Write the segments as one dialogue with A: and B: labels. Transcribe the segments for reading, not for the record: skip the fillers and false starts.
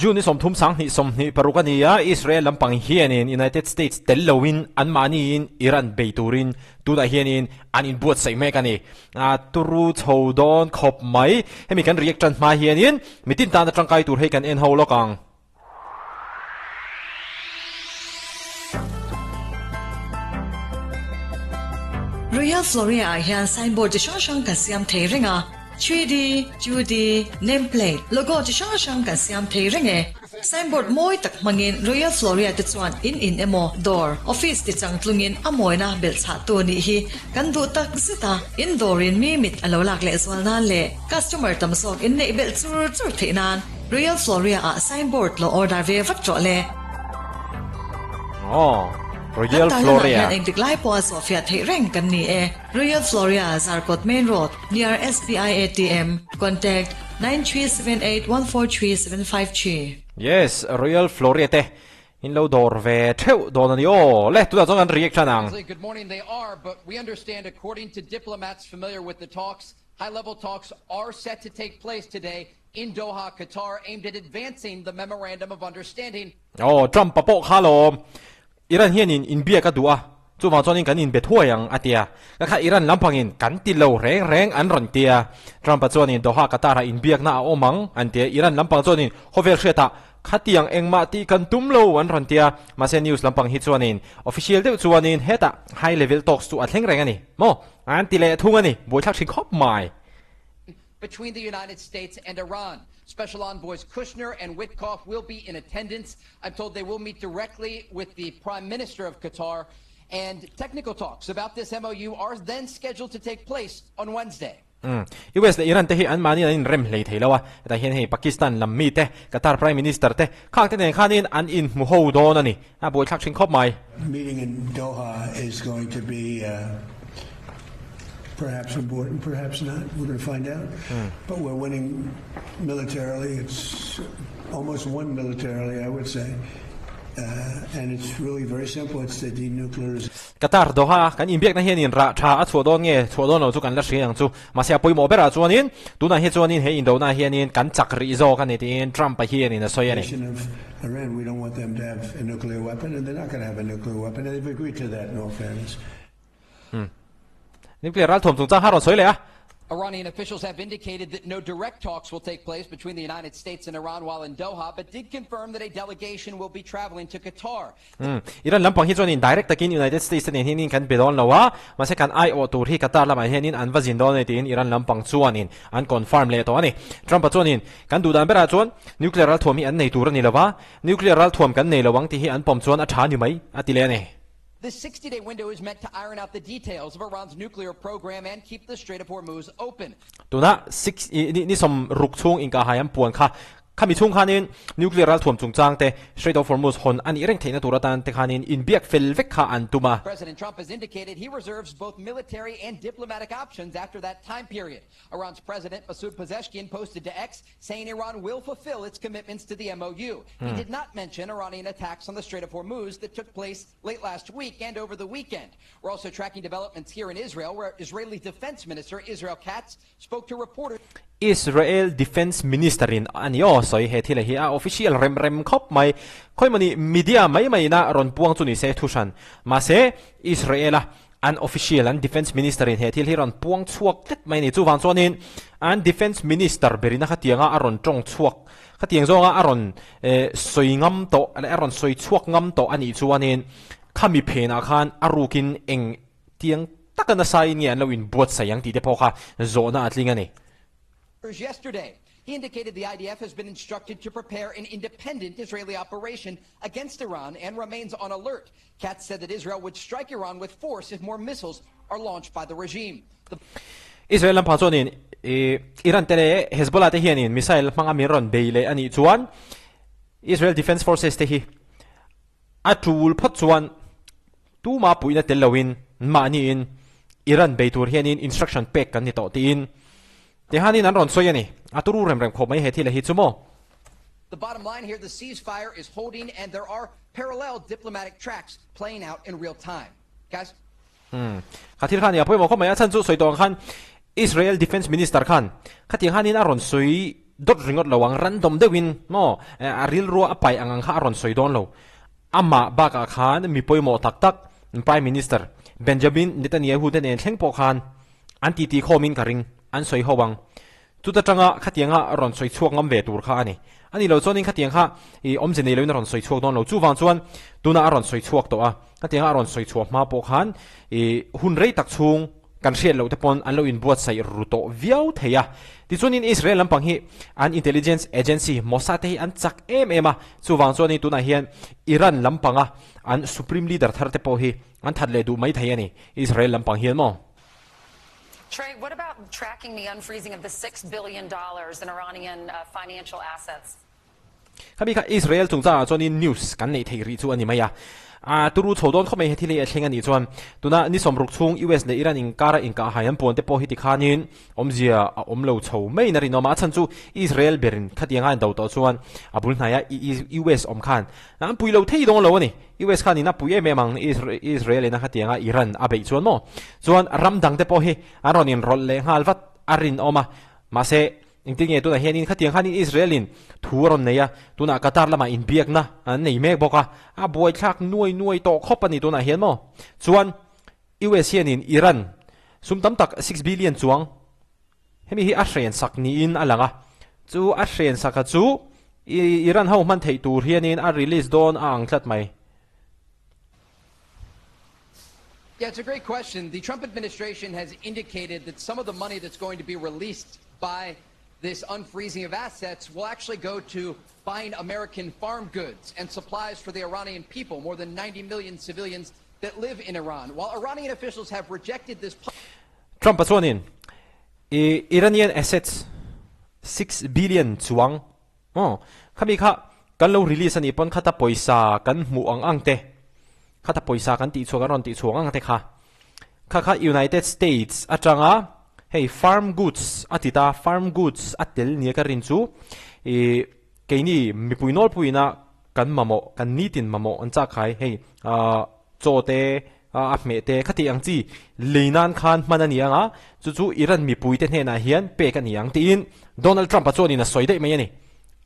A: June ni 30 2026 a ni a, Israel lampang hianin United States tel loin anmahniin Iran bei turin tunah hianin an inbuatsaih mek a ni. A turu chho dawn khawp mai. Hemi kan react tan hma hianin mitin tana tangkai tur hei kan en ho lawk ang.
B: Royal Floria ah hian signboard chi hrang hrang kan siam thei reng a, 3D, 2D, name plate, logo chi hrang hrang kan siam thei reng e. Signboard mawi tak hmangin Royal Floria te chuan in in emaw dawr, office ti chang tlungin a mawina belh chhahtu nih hi kan duh tak zet a, in dawrin mi mit a lo lak lehzual nan leh customer tam zawk in neih belh chur chur theih nan Royal Floria ah signboard lo order ve vat rawh le.
A: Aw, Royal
B: Kan tarlan ah
A: Floria.
B: hian engtik lai pawha sawhfiah theih reng kan ni e. Royal Floria, Zarkawt Main Road, near SBI ATM, contact, 9378143753.
A: Yes, Royal Floria te in lo dawr ve theuh dawn a ni aw. Le, tunah chuan kan react tan ang.
C: Good morning they are, but we understand according to diplomats familiar with the talks, high-level talks are set to take place today in Doha, Qatar, aimed at advancing the memorandum of understanding.
A: Aw, Trump-a pawh kha lawm. Iran hianin inbiak a duh a, chuvang chuanin kan inbe thuai ang, a ti a. Ka kha Iran lampangin kan ti lo reng reng an rawn ti a. Trump-a chuanin Doha, Qatar-ah inbiakna a awm ang, an ti a. Iran lampang chuanin khawvel hriatah khatiang engmah tih kan tum lo an rawn ti a. Mahse news lampang hi chuanin official deuh chuanin hetah high level talks chu a thleng reng a ni maw? An ti leh thung a ni. Buaithlak thin khawp mai.
C: Between the United States and Iran. Special envoys Kushner and Witkoff will be in attendance. I'm told they will meet directly with the Prime Minister of Qatar. And technical talks about this MOU are then scheduled to take place on Wednesday.
A: Mm. US leh Iran te hi an mahni an inrem hlei thei lo a, hetah hian hei Pakistan lam mi te, Qatar Prime Minister te khang te nen khanin an inhmu ho dawn a ni. A buaithlak thin khawp mai.
D: Meeting in Doha is going to be perhaps important, perhaps not. We're going to find out. But we're winning militarily. It's almost won militarily, I would say. And it's really very simple. It's the denuclearization.
A: Qatar Doha kan inbiakna hianin rah tha a chhuah dawn nge chhuah dawn lo chu kan la hria ang chu. Mahse a pawimawh berah chuanin tunah hi chuanin he indona hianin kan chak rih zawk a ni tiin Trump-a hianin a sawi a ni.
D: Iran, we don't want them to have a nuclear weapon and they're not going to have a nuclear weapon and they've agreed to that in all fairness.
A: Hmm. Nuclear ral thuam chungchang kha rawn sawi leh a.
C: Iranian officials have indicated that no direct talks will take place between the United States and Iran while in Doha, but did confirm that a delegation will be traveling to Qatar.
A: Hmm. Iran lampang hi chuanin direct takin United States te nen hianin kan be dawn lo a, mahse kan aiawh tur hi Qatar lamah hianin an va zin dawn a ni tiin Iran lampang chuanin an confirm leh tawh a ni. Trump-a chuanin Kan duh dan berah chuan nuclear ralthuam hi an nei tur a ni lo va, nuclear ralthuam kan nei lo ang tih hi an pawm chuan a tha ni mai, a ti leh a ni.
C: This 60-day window is meant to iron out the details of Iran's nuclear program and keep the Strait of Hormuz open.
A: Tuna six i ni 60 chhung inkahhai an puan kha Khami chhung khanin nuclear ralthuam chungchang te Strait of Hormuz hawn a nih reng theihna tur atan te khanin inbiak fel vek kha an tum a.
C: President Trump has indicated he reserves both military and diplomatic options after that time period. Iran's President Masoud Pezeshkian posted to X saying Iran will fulfill its commitments to the MOU. He hmm. did not mention Iranian attacks on the Strait of Hormuz that took place late last week and over the weekend. We're also tracking developments here in Israel, where Israeli Defense Minister Israel Katz spoke to reporters.
A: Israel Defense Minister in ani aw soi he thil hi a official rem rem khop mai khoimani media mai mai na ron puang chu ni se thu shan ma se Israel a An official, an Defence Minister in he thil hi rawn puang chhuak tlat mai a ni. Chuvang chuanin an Defence Minister berina khatianga a rawn tawng chhuak, khatiang zawnga a rawn sawi ngam tawh leh a rawn sawi chhuak ngam tawh a nih chuanin khami phenah khan a rukin eng tiang taka nasa in nge an lo inbuatsaih ang tih te pawh kha zawhna a tling a ni.
C: Yesterday, he indicated the IDF has been instructed to prepare an independent Israeli operation against Iran and remains on alert. Katz said that Israel would strike Iran with force if more missiles are launched by the regime. The
A: Israel lampang chuanin Iran te leh Hezbollah te hianin missile hmanga min rawn bei leh a nih chuan Israel Defense Forces te hi a tul phawt chuan tuma puihna tel loin mahniin Iran bei tur hianin instruction pek kan ni tawh tiin Tihanin an rawn sawi a ni. A turu rem rem khawp mai he thil a hi chu maw?
C: The bottom line here, the ceasefire is holding and there are parallel diplomatic tracks playing out in real time. Guys?
A: Hmm. Kha thil khan i a pawimawh khawp mai. A chhan chu sawi tawh ang khan Israel Defense Minister khan khatiang hanin a rawn sawi. dawt ringawt lo ang, random deuhin maw a rilrua a paih ang ang kha a rawn sawi dawn lo. Amah bakah khan mi pawimawh tak tak Prime Minister Benjamin Netanyahu te nen thleng pawh khan an titi khawmin ka ring, an sawi ho ang. Chuta tanga khatianga rawn sawi chhuak ngam ve tur kha a ni. A nih loh chuanin khatiang kha i awmze nei loin a rawn sawi chhuak dawn lo. Chuvang chuan tunah a rawn sawi chhuak tawh a, khatianga a rawn sawi chhuah hma pawh khan i hun rei tak chhung kan hriat loh te pawn an lo inbuatsaih ru tawh viau thei a. Tichuanin Israel lampang hi an intelligence agency Mossad te hi an chak em em a, chuvang chuanin tunah hian Iran lampanga an supreme leader thar te pawh hi an that leh duh mai thei a ni, Israel lampang hian maw?
E: Trey, what about tracking the unfreezing of the $6 billion in Iranian financial assets?
A: Khami kha Israel chungchangah chuanin news kan neih theih rih chu a ni mai a. A turu chho dawn khawp mai he thil hi a thleng a nih chuan tuna ni sawmruk chhung US leh Iran inkara inkah hai an puan te pawh hi tikhanin awmzia a awm lo chho maiin a rinawm a. A chhan chu Israel berin khatianga a indo tawh chuan a bul hnaia US awm khan an pui lo thei dawn lo a ni. US khan in a pui em em ang Israel in a khatianga Iran a beih chuan maw? Chuan ram dang te pawh hi an rawn inrawlh leh nghal vat a rinawm a. Mahse, engtin nge tunah hianin khatiang khanin Israel in thu a rawn nei a, tunah Qatar lamah inbiakna an nei mek bawk a, a buaithlak nuai nuai tawh khawp a ni tunah hian maw? Chuan US hianin Iran sum tam tak 6 billion chuang hemi hi a hren sak niin a lang a, chu a hren saka chu Iran ho hman theih tur hianin a release dawn a ang tlat mai.
C: Yeah, it's a great question. The Trump administration has indicated that some of the money that's going to be released by this unfreezing of assets will actually go to buying American farm goods and supplies for the Iranian people, more than 90 million civilians that live in Iran. While Iranian officials have rejected this...
A: Trump-a chuanin Iranian assets 6 billion chuang Aw, khami kha kan lo release a nih pawn khata pawisa kan hmuh ang ang te, khata pawisa kan tih chhuah kan rawn tih chhuah ang ang te kha, kha kha United States atanga hei farm goods a ti ta, farm goods a tel nia ka rin chu ih keini mipui nawlpuiina kan mamawh, kan nitin mamawh an chak khai hei ah chaw te, A hmeh te khati ang chi lei nan khan hman a ni ang a, chu chu Iran mipuite hnenah hian pek a ni ang tiin Donald Trump-a chuanin a sawi daih mai a ni.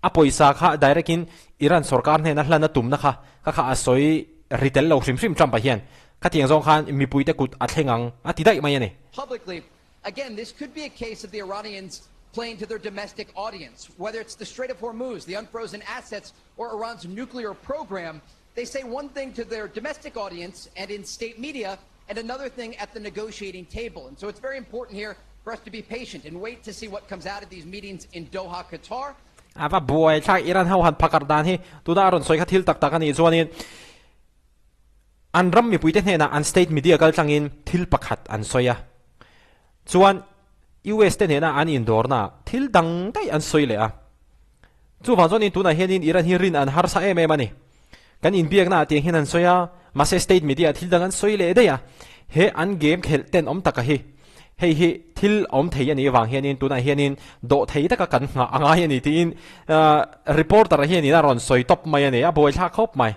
A: A pawisa kha direct in Iran sorkar hnena hlan a tumna kha kha kha a sawi ri tel lo hrim hrim Trump-a hian khatiang zawng khan mipuite kut a thleng ang a ti daih mai a ni.
C: Publicly, again, this could be a case of the Iranians playing to their domestic audience, whether it's the Strait of Hormuz, the unfrozen assets, or Iran's nuclear program. They say one thing to their domestic audience and in state media, and another thing at the negotiating table. And so it's very important here for us to be patient and wait to see what comes out of these meetings in Doha, Qatar.
A: A va buai thlak Iran ho han phakar dan hi tuna a rawn sawi kha thil tak tak a nih chuanin an ram mipuite hnenah an state media kal tlangin thil pakhat an sawi a, chuan US te hnena an indawrna thil dang daih an sawi leh a. Chuvang chuanin tunah hianin Iran hi rin an harsa em em a ni. Kan inbiakna ah tiang hian an sawi a, mahse state media ah thil dang an sawi leh daih a. He an game khelh ten awm taka hi hei hi thil awm thei a nih avang hianin tunah hianin dawh thei taka kan nghah a ngai a ni tiin reporter hianin a rawn sawi tawp mai a ni, a buaithlak khawp mai.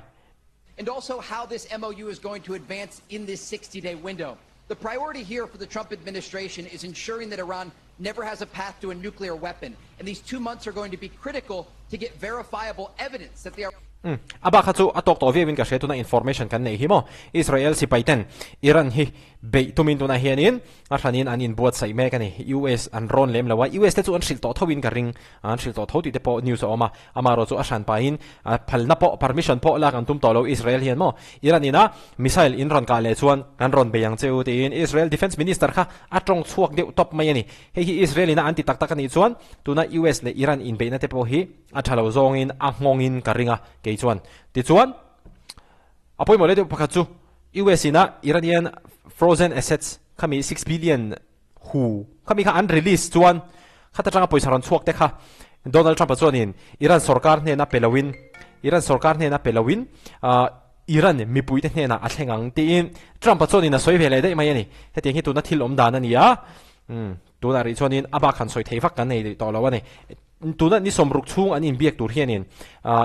C: And also how this MOU is going to advance in this 60-day window. The priority here for the Trump administration is ensuring that Iran never has a path to a nuclear weapon. And these two months are going to be critical to get verifiable evidence that the
A: Umm, a bak kha chu a tawk tawh viau in ka hria tuna information kan neih hi maw. Israel sipai ten Iran hi beih tumin tunah hianin a hranin an inbuatsaih mek a ni. US an rawn lem lo a, US te chu an hrilh tawh tho in ka ring, an hrilh tawh tho tih te pawh news a awm a. Amaherawh chu a hran pahin phalna pawh permission pawh lak an tum tawh lo Israel hian maw. Iran ina missile in rawn kah leh chuan kan rawn bei ang che u tiin Israel Defence Minister kha a tawng chhuak deuh tawp mai a ni. Hei hi Israel ina an ti tak tak a nih chuan tuna US leh Iran inbeihna te pawh hi a tha lo zawngin a nghawngin ka ring a kei chuan. Tichuan a pawimawh leh deuh pakhat chu US ina Iranian frozen assets khami 6 billion Hu, khami kha an release chuan khat atanga pawisa rawn chhuak te kha Donald Trump-a chuanin Iran sorkar hnena pe loin Iran sorkar hnena pe loin Iran mipuite hnenah a thleng ang tiin Trump-a chuanin a sawi ve leh daih mai a ni. Hetiang hi tuna thil awm dan a ni a, tunah rih chuanin a bak han sawi thei vak kan nei tawh lo a ni. Tuna ni sawmruk chhung an inbiak tur hianin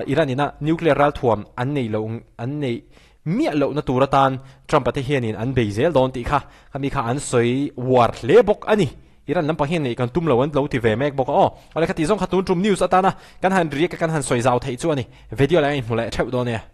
A: Iran ina nuclear ralthuam an nei lo an nei miah lohna tur atan Trump-a te hianin an bei zel dawn tih kha khami kha an sawi uar hle bawk a ni. Iran lampang hian neih kan tum lo an lo ti ve mek bawk a aw. Awle khati zawng kha tun tum news atana kan han react a kan han sawi zau theih chu a ni. Video leh a inhmu leh theuh dawn nia.